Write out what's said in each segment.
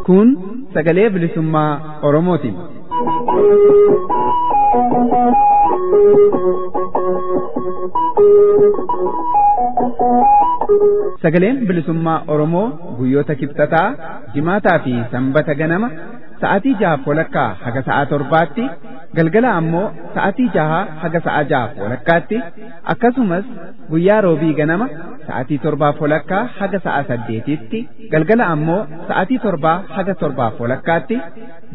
Kun sagalee bilisummaa Oromooti. Sagaleen bilisummaa Oromoo guyyoota kibxataa, jimaataa fi sanbata ganama sa'aatii 6:30 haga sa'aa 7tti, galgala ammoo sa'aatii 6 haga sa'aa 6:30tti, akkasumas guyyaa roobii ganama sa'aatii 7:30 haga sa'aa 8tti, galgala ammoo sa'aatii 7 haga 7:30tti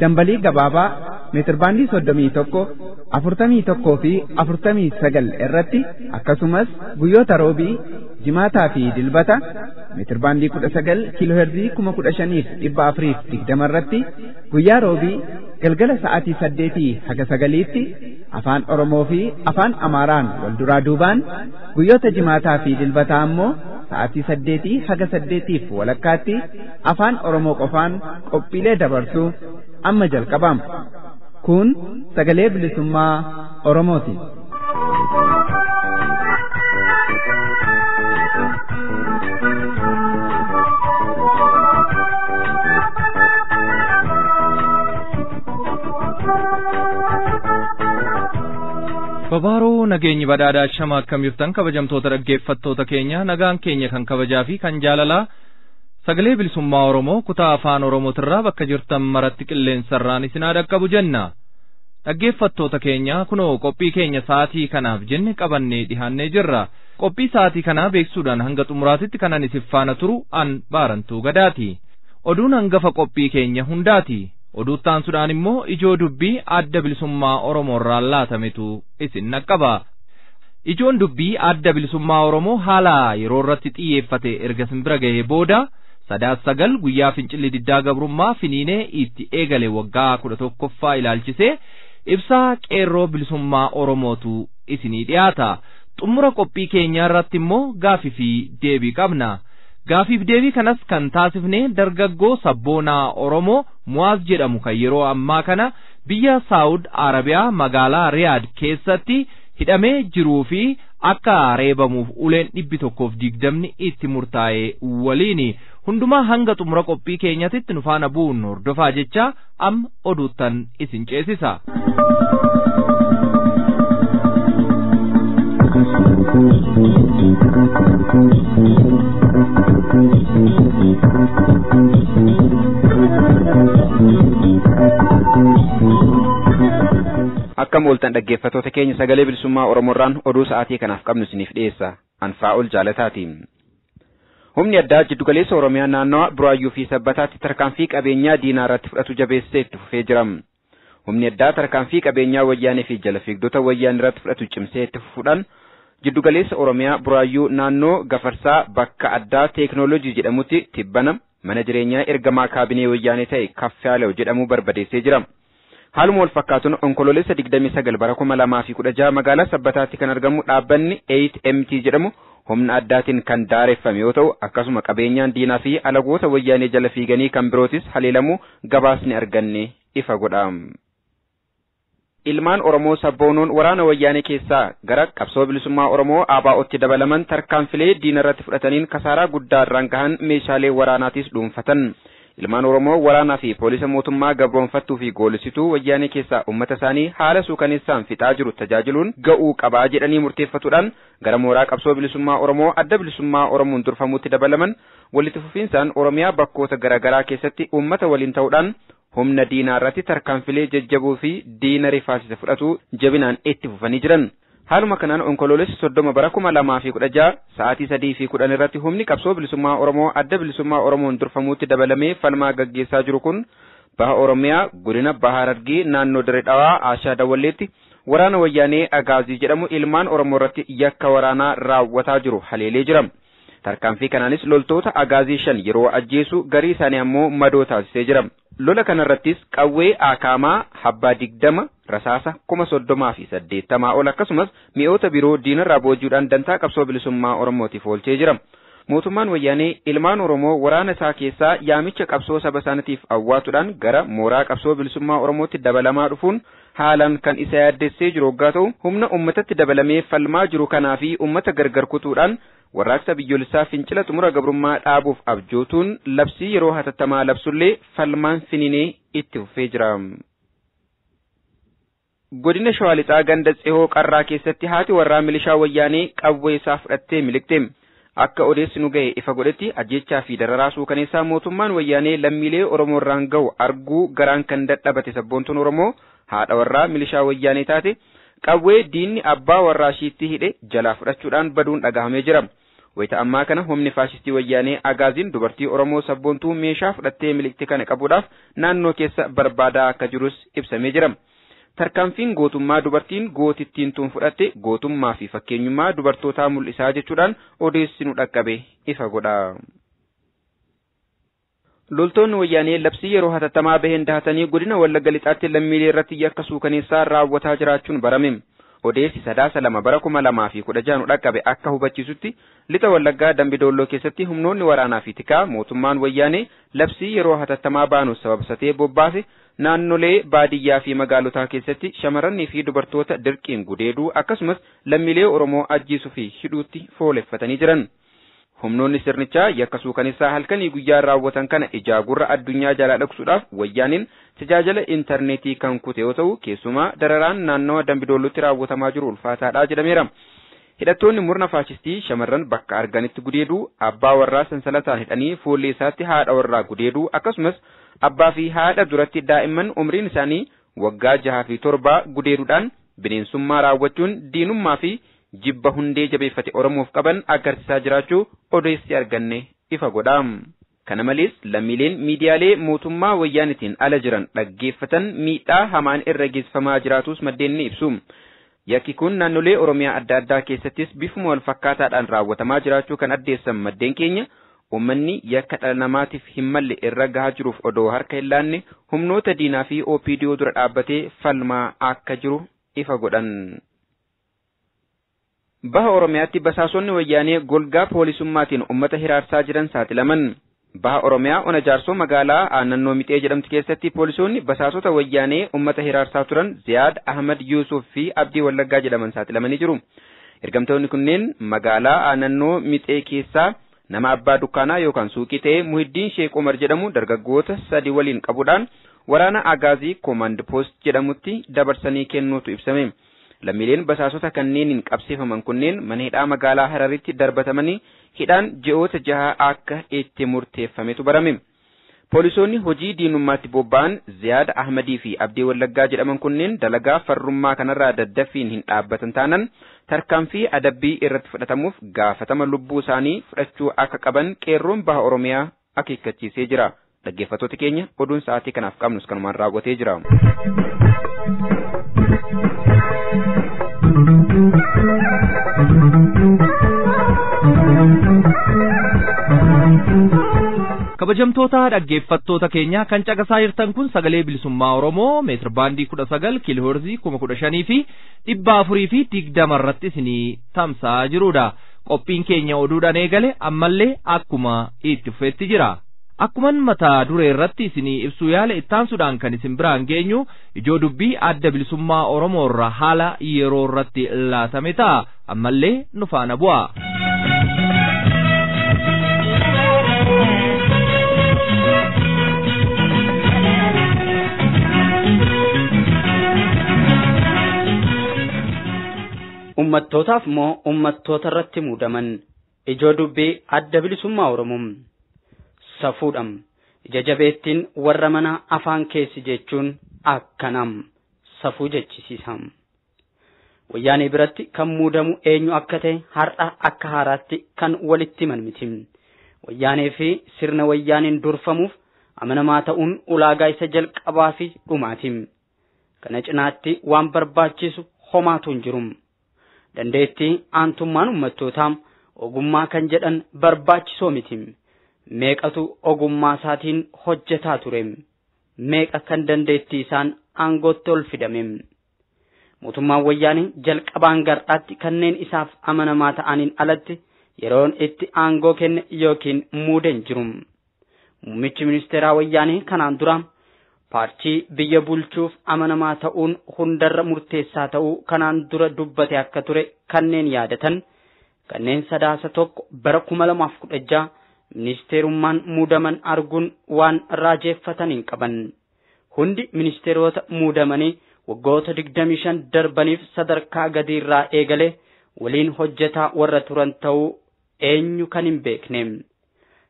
dambalii gabaabaa meetirbaandii 31, 41 fi 49 irratti, akkasumas guyyoota roobii, jimaataa fi dilbata meetirbaandii 19 kiilooherzii 15,420 irratti guyyaa roobii galgala sa'aatii 8 haga 9tti afaan Oromoo fi afaan Amaaraan wal duraa duubaan, guyyoota jimaataa fi dilbataa ammoo sa'aatii 8 haga 8:30tti afaan Oromoo qofaan qophiilee dabarsuu amma jalqabama. Kun sagalee bilisummaa Oromooti. Babaaruu nageenyi badhaadhaa shama akkam jirtan kabajamtoota dhaggeeffattoota keenya, nagaan keenya kan kabajaa fi kan jaalalaa sagalee bilisummaa Oromoo kutaa afaan Oromootirraa bakka jirtan maratti qilleensarraan isin haa dhaqqabu jenna. Dhaggeeffattoota keenya, kunoo qophii keenya sa'aatii kanaaf jenne qabannee dhihaannee jirra. Qophii sa'aatii kanaa beeksuudhaan hanga xumuraatitti kanan isin faana turu an Baarantuu Gadaati. Oduun hangafa qophii keenya hundaati. Oduuttaansuudhaan immoo ijoo dubbii adda bilisummaa Oromoorraa laatametu isin naqqaba. Ijoon dubbii adda bilisummaa Oromoo haala yeroo irratti xiyyeeffate erga simbira ga'ee booda, Sadaas 9 guyyaa fincilli diddaa gabrummaa finiinee itti eegale waggaa 11ffaa ilaalchisee ibsaa qeerroo bilisummaa Oromootu isinii dhiyaata. Xumura qophii keenyaa irratti immoo gaafii fi deebii qabna. Gaafiif deebii kanas kan taasifne dargaggoo sabboonaa Oromoo Muwaaz jedhamu kan yeroo ammaa kana biyya Saawud Arabiyaa magaalaa Riyaad keessatti hidhamee jiruu fi akka reebamuuf uleen 120 itti murtaa'e waliini. Hundumaa hanga xumura qophii keenyatitti nu faana bu'uun hordofaa jecha amma oduuttan isin ceesisa. Akkam ooltan dhaggeeffattoota keenya, sagalee bilisummaa Oromoorraan oduu sa'aatii kanaaf qabnu isiniif dhiyeessa. Anfaa'ol Jaalataati. Humni addaa jiddugaleessa Oromiyaa naannawa Buraayyuu fi Sabbataatti tarkaanfii qabeenyaa diinaa irratti fudhatu jabeessee itti fufee jira. Humni addaa tarkaanfii qabeenyaa wayyaanee fi jala fiigdota wayyaanee irratti fudhatu cimsee itti fufuudhaan jiddugaleessa Oromiyaa Buraayyuu naannoo Gafarsaa bakka addaa teeknooloojii jedhamutti tibbana mana jireenyaa ergamaa kaabinee wayyaanee ta'e Kaffaalew jedhamu barbadeessee jira. Haaluma wal fakkaatuun onkoloolessa 29 bara 2016 magaalaa Sabbataatti kan argamu dhaabbanni 8MT jedhamu humna addaatiin kan daareffame yoo ta'u, akkasuma qabeenyaan diinaa fi alagoota wayyaanee jala fiiganii kan birootis haleelamuu gabaasni arganne ifa godha. Ilmaan Oromoo sabboonoon waraana wayyaanee keessaa gara qabsoo bilisummaa Oromoo ABO'tti dabalaman tarkaanfilee diina irratti fudhataniin kasaaraa guddaa irraan gahan, meeshaalee waraanaatis dhuunfatan. Ilmaan Oromoo waraanaa fi poolisa mootummaa gabroonfattuu fi goolisituu wayyaanee keessaa uummata isaanii haala suukaneessaan fixaa jiru tajaajiluun ga'uu qabaa jedhanii murteeffatuudhaan gara mooraa qabsoo bilisummaa Oromoo adda bilisummaa Oromoon durfamutti dabalaman walitti fufiinsaan Oromiyaa bakkoota garaagaraa keessatti uummata waliin ta'uudhaan humna diinaa irratti tarkaanfilee jajjaboo fi diina rifaasise fudhatu jabinaan itti fufanii jiran. Haaluma kanaan onkoloolessa 30 bara 2016 sa'aatii 3:10 irratti humni qabsoo bilisummaa Oromoo adda bilisummaa Oromoon durfamuutti dabalamee falmaa gaggeessaa jiru kun baha Oromiyaa godina Baha Harargee naannoo Dirree Dhawaa Aashaa Dawalleetti waraana wayyaanee Agaazii jedhamu ilmaan Oromoo irratti yakka waraanaa raawwataa jiru haleelee jira. Tarkaanfii kanaanis loltoota Agaazii shan yeroo ajjeesu, garii isaanii ammoo madoo taasisee jira. Lola kanarrattis qawwee akaamaa habbaa 20, rasaasa 30,080 ol, akkasumas mi'oota biroo diinarraa booji'uudhaan dantaa qabsoo bilisummaa Oromootiif oolchee jira. Mootummaan Wayyaanee ilmaan Oromoo waraana isaa keessaa yaamicha qabsoo saba isaaniitiif awwaatuudhaan gara mooraa qabsoo bilisummaa Oromootti dabalamaa dhufuun haalaan kan isa yaaddessee jiru hoggaa ta'u, humna uummatatti dabalamee falmaa jiru kanaa fi uummata gargar kutuudhaan warraaqsa biyyoolessaa fincila xumura gabrummaa dhaabuuf abjootuun labsii yeroo hatattamaa labsullee falmaan finiinee itti fufee jira. Godina Shawaa Lixaa ganda Tsihoo Qarraa keessatti haati warraa milishaa Wayyaanee qawwee isaa fudhattee miliqxe. Akka odeessi nu gahe ifa godhetti, ajjechaa fi dararaa suukaneessaa mootummaan Wayyaanee lammiilee Oromoo irraan gahu arguu garaan kan dadhabate sabboontuun Oromoo haadha warraa milishaa Wayyaanee taate qawwee diinni abbaa warraa ishiitti hidhe jalaa fudhachuudhaan baduun dhagahamee jira. Wayita ammaa kana humni faashistii Wayyaanee Agaaziin dubartii Oromoo sabboontuu meeshaa fudhattee miliqxe kana qabuudhaaf naannoo keessa barbaadaa akka jirus ibsamee jira. Tarkaanfiin gootummaa dubartiin gootittiin tun fudhatte gootummaa fi fakkeenyummaa dubartootaa mul'isaa jechuudhaan odeessi nu dhaqqabe ifa godha. Loltoonni Wayyaanee labsii yeroo hatattamaa baheen dahatanii godina Wallagga Lixaatti lammiilee irratti yakka suukaneessaa raawwataa jiraachuun barame. Odeessi Sadaasa 2 bara 2016 nu dhaqqabe akka hubachiisutti, lixa Wallaggaa Dambidoolloo keessatti humnoonni waraanaa fi tikaa mootummaan Wayyaanee labsii yeroo hatattamaa baanu sababsatee bobbaase naannolee baadiyyaa fi magaalotaa keessatti shamarranii fi dubartoota dirqiin gudeeduu, akkasumas lammiilee Oromoo ajjeesuu fi hidhuutti fooleffatanii jiran. Humnoonni sirnichaa yakka suukaneessaa halkanii guyyaa raawwatan kana ijaa gurra addunyaa jalaa dhoksuudhaaf Wayyaaniin tajaajila intarneetii kan kute yoo ta'u, keessumaa dararaan naannawa Dambidoollotti raawwatamaa jiru ulfaataadha jedhameera. Hidhattoonni murna faashistii shamarran bakka arganitti gudeeduu, abbaa warraa sansalataan hidhanii fuullee isaatti haadha warraa gudeeduu, akkasumas abbaa fi haadha duratti daa'imman umriin isaanii waggaa 6 fi 7 gudeeduudhaan bineensummaa raawwachuun diinummaa fi jibba hundee jabeeffate Oromoof qaban agarsiisaa jiraachuu odeessi arganne ifa godha. Kana malees lammiileen miidiyaalee mootummaa Wayyaanitiin ala jiran dhaggeeffatan miidhaa hamaan irra geessifamaa jiraatus maddeen ni ibsu. Yakki kun naannolee Oromiyaa adda addaa keessattis bifuma wal fakkaataadhaan raawwatamaa jiraachuu kan addeessan maddeen keenya, uummanni yakka dhala namaatiif hin malle irra gahaa jiruuf odoo harka hin laanne humnoota diinaa fi OPDO dura dhaabbatee falmaa akka jiru ifa godhan. Baha Oromiyaatti basaasonni Wayyaanee golgaa poolisummaatiin uummata hiraarsaa jiran saaxilaman. Baha Oromiyaa ona Jaarsoo magaalaa Aannannoo Mixee jedhamtu keessatti poolisoonni basaasota Wayyaanee uummata hiraarsaa turan Ziyaad Ahmad Yuusuf fi Abdii Wallaggaa jedhaman saaxilamanii jiru. Ergamtoonni kunneen magaalaa Aannannoo Mixee keessaa nama abbaa dukkaanaa yookaan suuqii ta'e Muhiddiin Sheek Umar jedhamu dargaggoota sadi waliin qabuudhaan waraana Agaazii Koomaand Poost jedhamutti dabarsanii kennuutu ibsame. Lammiileen basaasota kanneeniin qabsiifaman kunneen mana hidhaa magaalaa Hararitti darbatamanii hidhaan ji'oota 6 akka itti murteeffametu barame. Poolisoonni hojii diinummaatti bobba'an Ziyaad Ahmadii fi Abdii Wallaggaa jedhaman kunneen dalagaa farrummaa kanarraa daddaffiin hin dhaabbatan taanan tarkaanfii adabbii irratti fudhatamuuf gaafatama lubbuu isaanii fudhachuu akka qaban qeerroon baha Oromiyaa akeekkachiisee jira. Dhaggeeffattoota keenya, oduun sa'aatii kanaaf qabnus kanumaan raawwatee jira. Kabajamtoota dhaggeeffattoota keenya, kan caqasaa jirtan kun Sagalee Bilisummaa Oromoo meetir baandii 19 kiilooherzii 15,420 irratti isinii tamsa'aa jirudha. Qophiin keenya oduudhaan eegale ammallee akkuma itti fufetti jira. Akkuman mataa duree irratti isinii ibsuu yaale, ittaansuudhaan kan isin biraan geenyu ijoo dubbii Adda Bilisummaa Oromoo irraa haala yeroo irratti laatame ta'a. Ammallee nu faana bu'a. Ummattootaaf moo ummattoota irratti muudaman? Ijoo dubbii Adda Bilisummaa Oromoo. Safuudham ija jabeettiin warra mana afaan keessi jechuun akkanam safuu jechisiisam. Wayyaanee biratti kan muudamu eenyu akka ta'e har'a akka haaraatti kan walitti himan miti. Wayyaanee fi sirna Wayyaaneen durfamuuf amanamaa ta'uun ulaagaa isa jalqabaa fi dhumaati. Kana cinaatti waan barbaachisu homaatu hin jiru. Dandeettii, aantummaan ummattootaa, ogummaa kan jedhan barbaachisoo miti. Meeqatu ogummaa isaatiin hojjetaa ture? Meeqa kan dandeettii isaan aangootti ol fidame? Mootummaan Wayyaanee jalqabaan gar'aatti kanneen isaaf amanamaa ta'aniin alatti yeroon itti aangoo kenne yookiin muude hin jiru. Muummichi ministeeraa wayyaanee kanaan dura paartii biyya bulchuuf amanamaa ta'uun hundarra murteessaa ta'uu kanaan dura dubbate akka ture kanneen yaadatan kanneen sadaasa 1 bara 2016 ministeerummaan muudaman arguun waan raajeeffatan hin qaban. Hundi ministeerota muudamanii waggoota 25 darbaniif sadarkaa gadiirraa eegale waliin hojjetaa warra turan ta'uu eenyu kan hin beekne.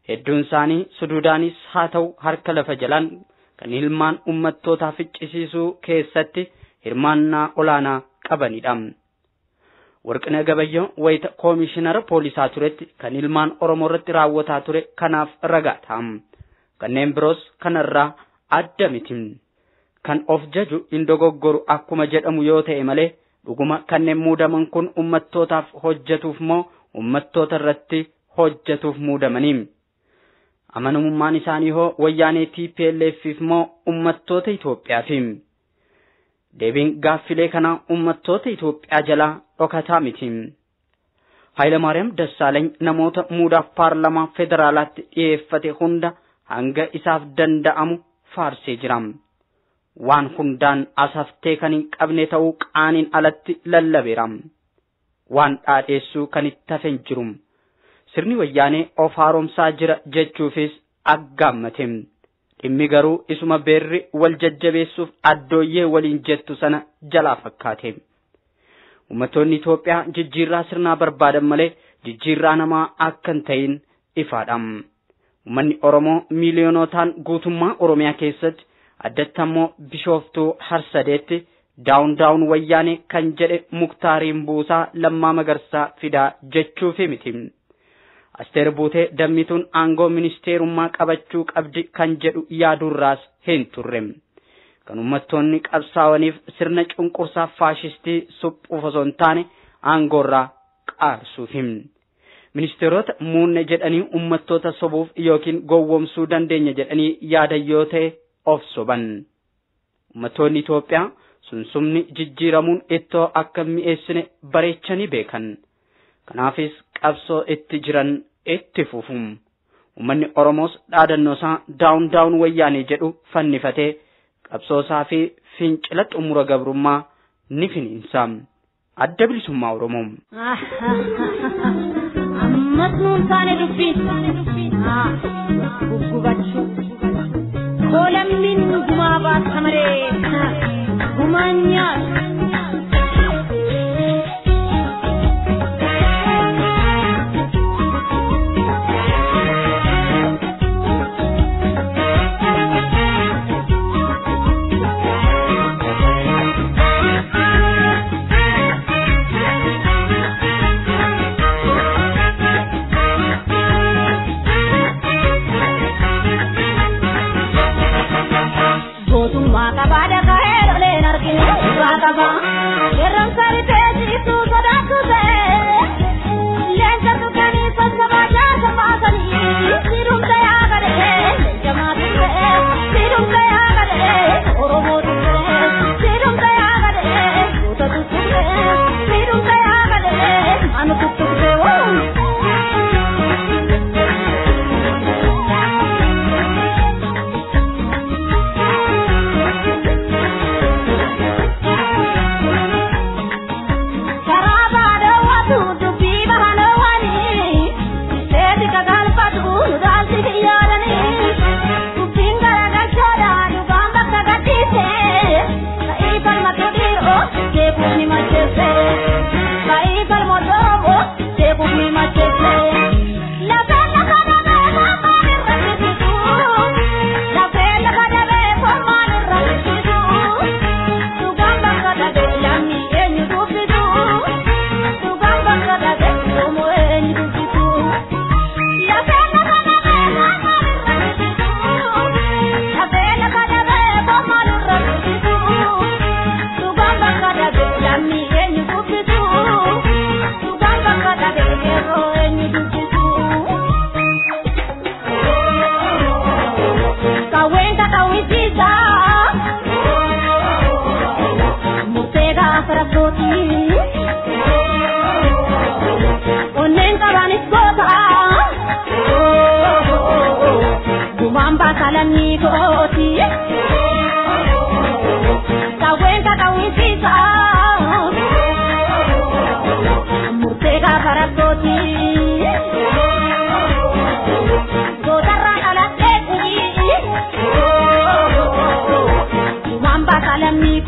Hedduun isaanii suduudaanis haa ta'u harka lafa jalaan kan ilmaan ummattootaa ficcisiisuu keessatti hirmaannaa olaanaa qabanidha. Warqinaa Gabayyoo wayita koomishinara poolisaa turetti kan ilmaan Oromoo irratti raawwataa ture kanaaf ragaa ta'a. Kanneen biroos kanarraa adda miti. Kan of jaju hin dogoggoru akkuma jedhamu yoo ta'e malee dhuguma kanneen muudaman kun ummattootaaf hojjetuuf moo ummattoota irratti hojjetuuf muudamanii? Amanamummaan isaanii hoo wayyaanee TPLF'if moo ummattoota Itoophiyaaf? Deebiin gaaffilee kanaa ummattoota Itoophiyaa jalaa dhokataa miti. Hayilamaariyaam Dassaalany namoota muudaaf paarlamaa federaalaatti dhiyeeffate hunda hanga isaaf danda'amu faarsee jira. Waan hundaan asaftee kan hin qabne ta'uu qaaniin alatti lallabeera. Waan dhaadheessuu kan itti hafe hin jiru. Sirni wayyaanee of haaromsaa jira jechuufis aggaammate. Dhimmi garuu isuma beerri wal jajjabeessuuf addooyyee waliin jettu sana jalaa fakkaate. Uummattoonni Itoophiyaa jijjiirraa sirnaa barbaadan malee jijjiirraa namaa akka hin ta'in ifaadha. Uummanni Oromoo miiliyoonotaan guutummaa Oromiyaa keessatti addatti ammoo Bishooftuu Harsadeetti daawun daawun wayyaanee kan jedhe Muktaariin Buusaa Lammaa Magarsaa fidaa jechuufi miti. Asteer Buutee dammituun aangoo ministeerummaa qabachuu qabdi kan jedhu yaadurraas hin turre. Kan uummattoonni qabsaa'aniif sirna cunqursaa faashistii suphuuf osoo hin taane aangoorraa qaarsuufi. Ministeerota muunne jedhanii uummattoota sobuuf yookiin gowwoomsuu dandeenya jedhanii yaadan yoo ta'e of soban. Uummattoonni Itoophiyaa sunsumni jijjiiramuun ittoo akka mi'eessine bareechanii beekan. Kanaafis qabsoo itti jiran itti fufu. Uummanni Oromoos dhaadannoo isaa daawun daawun wayyaanee jedhu fannifatee qabsoo isaa fi fincila xumura gabrummaa ni finiinsa. Adda bilisummaa Oromoo. Ammas nuun taane dubbiin guggubachuu. Koolammiin gumaa baasa malee gumaan nyaatu.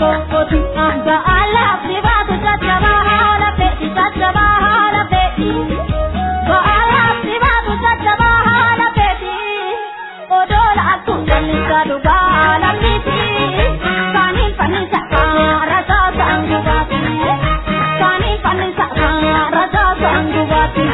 kooti. Ba'aalaaf ni baatu caccabaa haala feeti caccabaa haala feeti. Ba'aalaaf ni baatu caccabaa haala feeti. Odoola akku jallisaa dhugaa lammiiti. Kaaniin fannisa rasaa saangubaati. Kaaniin fannisa rasaa saangubaati.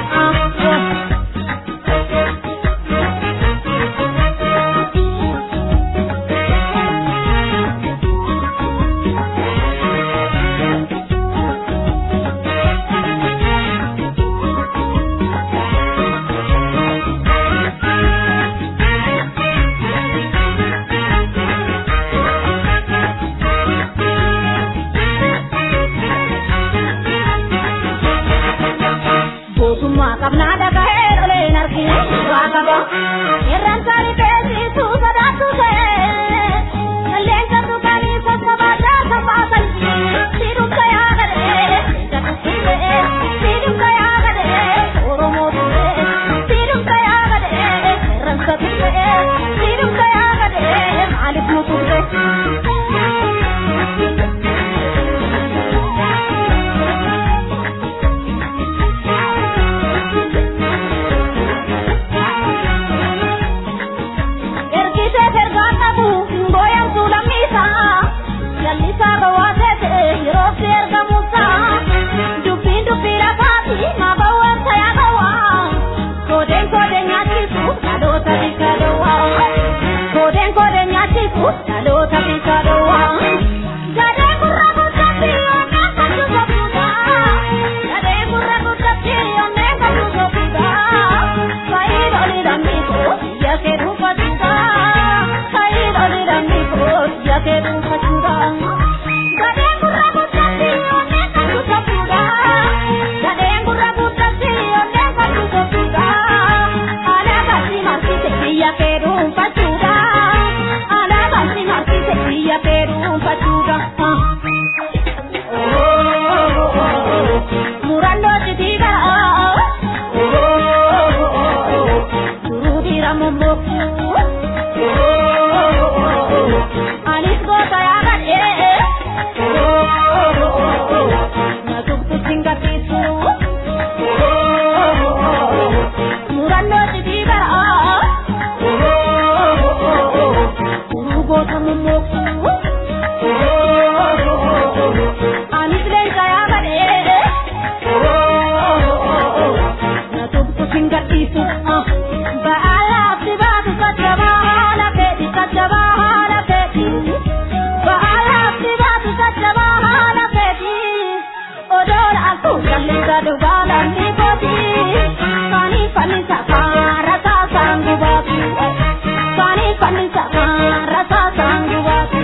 Gootummaa qabnaa dhagahee dholeen arginu waa qaba. Irraan saarii beeksisu sodaatu ta'e. Qilleensa tuqanii sassaabaa jaasa Siidumsa yaa gadhee siidumsa yaa gadhee Oromoo ture. Siidumsa yaa gadhee irransa ture. Siidumsa yaa gadhee maaliif nu ture? Ergisee ergaan qabu booyamtuu lammiisaa jallisaa gowwaa seete yeroo fi ergamuusaa dubbiin dubbii lafaati maabawwan tayaa gowwaa koodeen koodeen nyaachisu dhaloota bika dowwaa koodeen koodeen nyaachisu dhaloota bika dowwaa. Gadee gurra guddaatti onneen kan sobuudha gadee gurra guddaatti onneen kan sobuudha faayidaan lammiikoo biyya kee dhuunfachuudha faayidaan lammiikoo biyya kee dhuunfachuudha. Gadee gurra guddaatti onneen kan sobuudha gadee gurra guddaatti onneen kan sobuudha alaabaa si marsite biyya kee dhuunfachuudha alaabaa si marsite biyya kee dhuunfachuudha. Murannoo citiidha. Duruu dhiira mommokkuu. Anis goota yaa gadhee. Na tuqxu singaqiisu. Murannoo citiidha. Duruu goota mommokkuu. Anis leenca yaa gadhee. Na tuqxu singaqiisu. Ba'aalaaf si baatu caccabaa haala feeti caccabaa haala feeti. Ba'aalaaf si baatu caccabaa haala feeti. Odoola akkuu jallisaa dhugaa lammii kooti. Kaanii fannisa rasaa saangubaati. Kaanii fannisa rasaa saangubaati.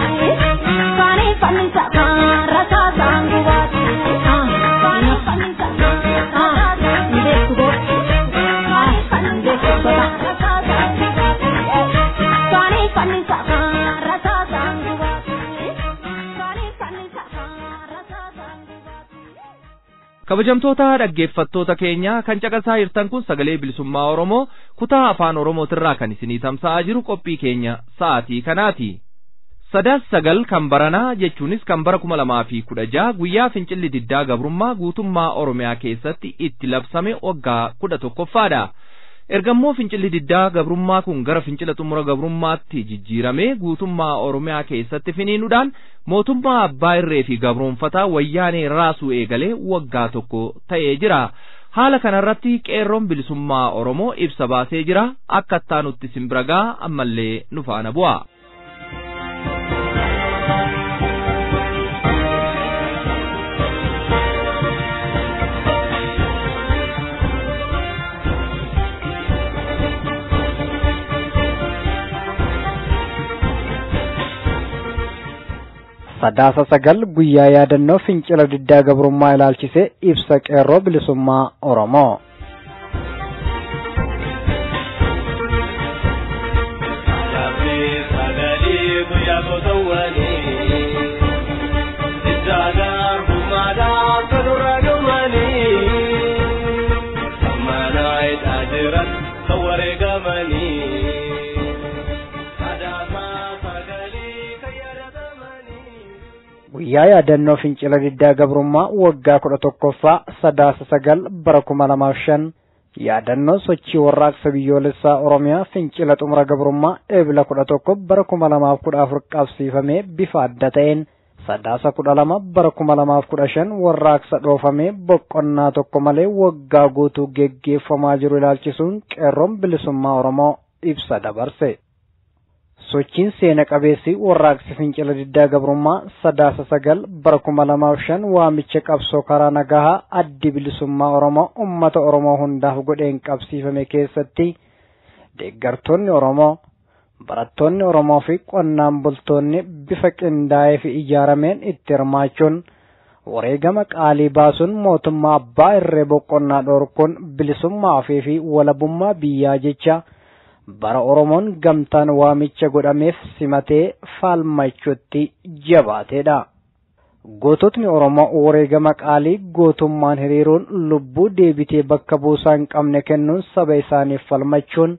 Kaanii fannisa rasaa saangubaati. Kaanii fannisa rasaa saangubaati. Kaanii fannisa rasaa saangubaati. Kaanii fannisa rasaa saangubaati. Kaanii fannisa rasaa saangubaati. Kabajamtoota dhaggeeffattoota keenya kan caqasaa jirtan kun sagalee bilisummaa Oromoo kutaa afaan Oromootirraa kan isinii tamsa'aa jiru qophii keenya sa'aatii kanaati. 9 kan baranaa jechuunis kan bara 2016 guyyaa fincilli diddaa gabrummaa guutummaa Oromiyaa keessatti itti labsame waggaa 11ffaadha. Ergammoo fincilli diddaa gabrummaa kun gara fincila xumura gabrummaatti jijjiiramee guutummaa Oromiyaa keessatti finiinuudhaan mootummaa abbaa irree fi gabroonfataa wayyaanee raasuu eegalee waggaa tokko ta'ee jira. Haala kanarratti qeerroon bilisummaa Oromoo ibsa baasee jira. Akka ittaanutti simbiragaa ammallee nu faana bu'a. 9 guyyaa yaadannoo fincila diddaa gabrummaa ilaalchise ibsa qeerroo bilisummaa Oromoo. Guyyaa yaadannoo fincila diddaa gabrummaa waggaa 11ffaa Sadaasa 9 bara 2005 yaadannoo sochii warraaqsa biyyoolessaa Oromiyaa fincila xumura gabrummaa Eebila 11 bara 2014 qabsiifamee bifa adda ta'een Sadaasa 12 bara 2015 warraaqsa dhoofamee boqonnaa tokko malee waggaa guutuu geggeeffamaa jiru ilaalchisuun qeerroon bilisummaa Oromoo ibsa dabarse. Sochiin seena qabeessi warraaqsi fincila diddaa gabrummaa Sadaasa 9 bara 2005 waamicha qabsoo karaa nagahaa addi bilisummaa Oromoo uummata Oromoo hundaaf godheen qabsiifame keessatti deeggartoonni Oromoo, barattoonni Oromoo fi qonnaan bultoonni bifa qindaa'ee fi ijaarameen itti hirmaachuun wareegama qaalii baasuun mootummaa abbaa irree boqonnaa dhorkuun bilisummaa ofii fi walabummaa biyyaa jecha bara Oromoon gamtaan waamicha godhameef simatee falmachuutti jabaateedha. Goototni Oromoo wareegama qaalii gootummaan hiriiruun lubbuu deebitee bakka buusaa hin qabne kennuun saba isaaniif falmachuun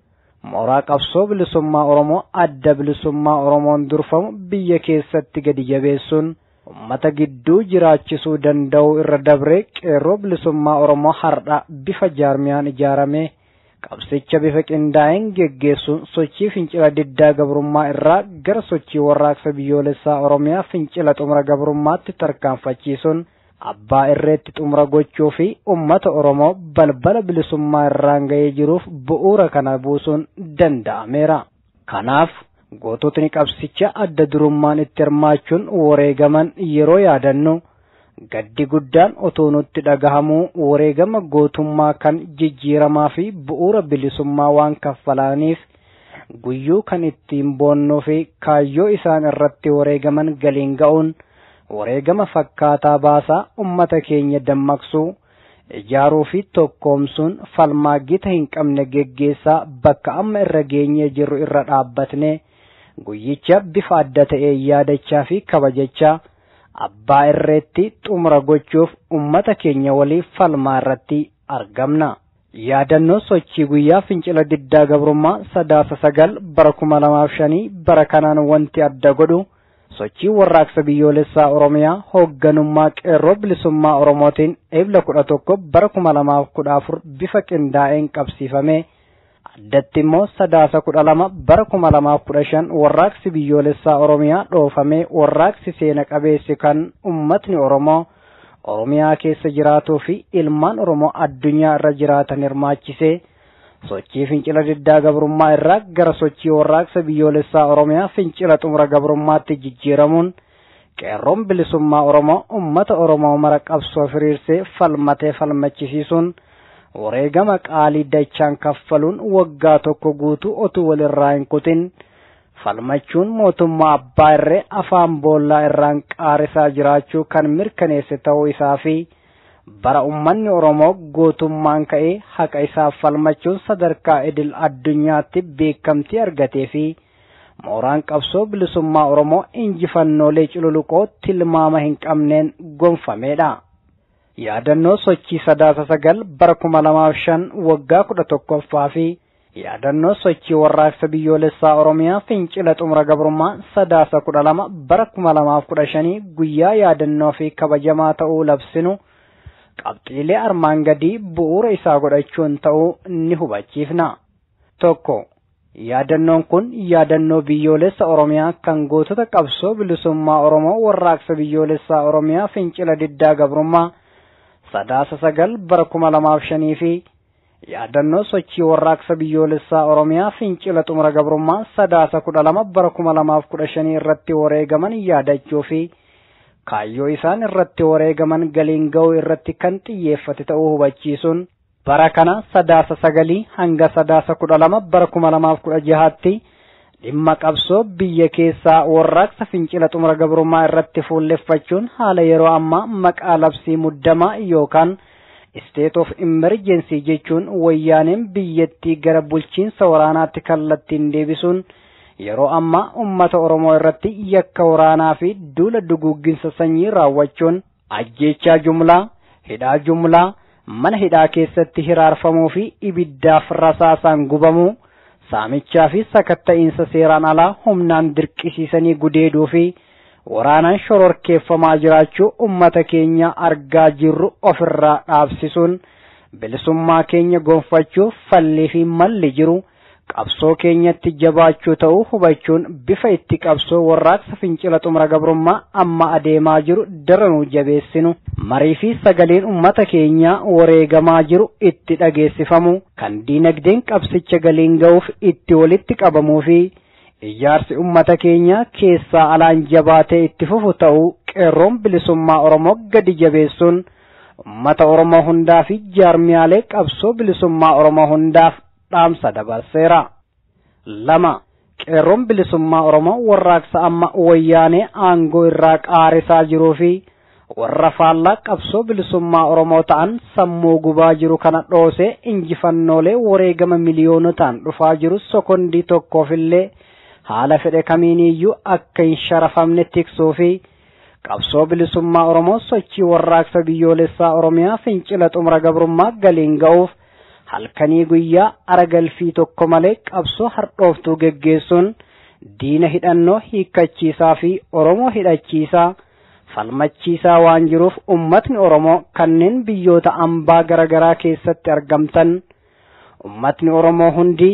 mooraa qabsoo bilisummaa Oromoo adda bilisummaa Oromoon durfamu biyya keessatti gadi jabeessuun uummata gidduu jiraachisuu danda'u irra dabree qeerroo bilisummaa Oromoo har'a bifa jaarmiyaan ijaarame qabsicha bifa qindaa'een geggeessuun sochii fincila diddaa gabrummaa irraa gara sochii warraaqsa biyyoolessaa Oromiyaa fincila xumura gabrummaatti tarkaanfachiisuun abbaa irreetti xumura gochuu fi uummata Oromoo balbala bilisummaa irraan ga'ee jiruuf bu'uura kana buusuun danda'ameera. Kanaaf goototni qabsicha adda durummaan itti hirmaachuun wareegaman yeroo yaadannu gaddi guddaan otoo nutti dhagahamuu wareegama gootummaa kan jijjiiramaa fi bu'uura bilisummaa waan kaffalaniif guyyuu kan ittiin boonnuu fi kaayyoo isaan irratti wareegaman galiin ga'uun wareegama fakkaataa baasaa ummata keenya dammaqsuu ijaaruu fi tokkoomsuun falmaa gita hin qabne geggeessaa bakka amma irra geenyee jirru irra dhaabbatne guyyicha bifa adda ta'ee yaadachaa fi kabajachaa abbaa irreetti xumura gochuuf ummata keenya waliif falmaa irratti argamna. Yaadannoo sochii guyyaa fincila diddaa gabrummaa Sadaasa 9 bara 2005 bara kanaan wanti adda godhu sochii warraaqsa biyyoolessaa Oromiyaa hoogganummaa qeerroo bilisummaa Oromootiin Eebila 11 bara 2014 bifa qindaa'een qabsiifame addatti immoo Sadaasa 12 bara 2015 warraaqsi biyyoolessaa Oromiyaa dhoofame warraaqsi seena qabeessi kan ummatni Oromoo Oromiyaa keessa jiraatuu fi ilmaan Oromoo addunyaa irra jiraatan hirmaachisee sochii fincila diddaa gabrummaa irraa gara sochii warraaqsa biyyoolessaa Oromiyaa fincila xumura gabrummaatti jijjiiramuun qeerroon bilisummaa Oromoo ummata Oromoo mara qabsoo firiirsee falmatee falmachisiisuun wareegama qaalii dachaan kaffaluun waggaa tokko guutuu otuu walirraa hin kutin falmachuun mootummaa abbaa irree afaan boollaa irraan qaarisaa jiraachuu kan mirkaneesse ta'uu isaa fi bara ummanni Oromoo gootummaan ka'ee haqa isaaf falmachuun sadarkaa idil addunyaatti beekamtii argatee fi mooraan qabsoo bilisummaa Oromoo injifannoolee cululuqoo tilmaama hin qabneen gonfameedha. Yaadannoo sochii Sadaasa 9 bara 2005 waggaa 11ffaa fi yaadannoo sochii warraaqsa biyyoolessaa Oromiyaa fincila xumura gabrummaa Sadaasa 12 bara 2015 guyyaa yaadannoo fi kabajamaa ta'uu labsinu qabxiilee armaan gadii bu'uura isaa godhachuun ta'uu ni hubachiifna. 1. Yaadannoon kun yaadannoo biyyoolessa Oromiyaa kan gootota qabsoo bilisummaa Oromoo warraaqsa biyyoolessaa Oromiyaa fincila diddaa gabrummaa Sadaasa 9 bara 2005 fi yaadannoo sochii warraaqsa biyyoolessaa Oromiyaa fincila xumura gabrummaa Sadaasa 12 bara 2015 irratti wareegaman yaadachuu fi kaayyoo isaan irratti wareegaman galiin ga'uu irratti kan xiyyeeffate ta'uu hubachiisuun bara kana Sadaasa 9 hanga Sadaasa 12 bara 2016tti dhimma qabsoo biyya keessaa warraaqsa fincila xumura gabrummaa irratti fuulleffachuun haala yeroo ammaa maqaa labsii muddamaa yookaan state of emergency jechuun wayyaaneen biyyattii gara bulchiinsa waraanaatti kallattiin deebisuun yeroo ammaa ummata Oromoo irratti yakka waraanaa fi duula duguugginsa sanyii raawwachuun ajjeechaa jumlaa, hidhaa jumlaa, mana hidhaa keessatti hiraarfamuu fi ibiddaaf rasaasaan gubamuu, saamichaa fi sakatta'iinsa seeraan alaa humnaan dirqisiisanii gudeeduu fi waraanaan shororkeeffamaa jiraachuu ummata keenya argaa jirru ofirraa dhaabsisuun bilisummaa keenya gonfachuuf fallii fi malli jiru qabsoo keenyatti jabaachuu ta'uu hubachuun bifa itti qabsoo warraaqsa fincila xumura gabrummaa amma adeemaa jiru daranuu jabeessinu, marii fi sagaleen ummata keenyaa wareegamaa jiru itti dhageessifamu, kan diinagdeen qabsicha galiin ga'uuf itti walitti qabamuu fi ijaarsi ummata keenyaa keessaa alaan jabaatee itti fufu ta'uu qeerroon bilisummaa Oromoo gadi jabeessuun ummata Oromoo hundaa fi jaarmiyaalee qabsoo bilisummaa Oromoo hundaaf dhaamsa dabarseera. 2. Qeerroon bilisummaa Oromoo warraaqsa amma wayyaanee aangoo irraa qaarisaa jiruu fi warra faallaa qabsoo bilisummaa Oromoo ta'an sammuu gubaa jiru kana dhoosee injifannoolee wareegama miliyoonotaan dhufaa jiru sekondii tokkoofillee haala fedhe kamiiniyyuu akka hin sharafamne tiksuu fi qabsoo bilisummaa Oromoo sochii warraaqsa biyyoolessaa Oromiyaa fincila xumura gabrummaa galiin ga'uuf halkanii guyyaa aragalfii tokko malee qabsoo hardhooftuu geggeessuun diina hidhannoo hiikkachiisaa fi Oromoo hidhachiisaa falmachiisaa waan jiruuf ummatni Oromoo kanneen biyyoota ambaa garaagaraa keessatti argamtan, ummatni Oromoo hundi,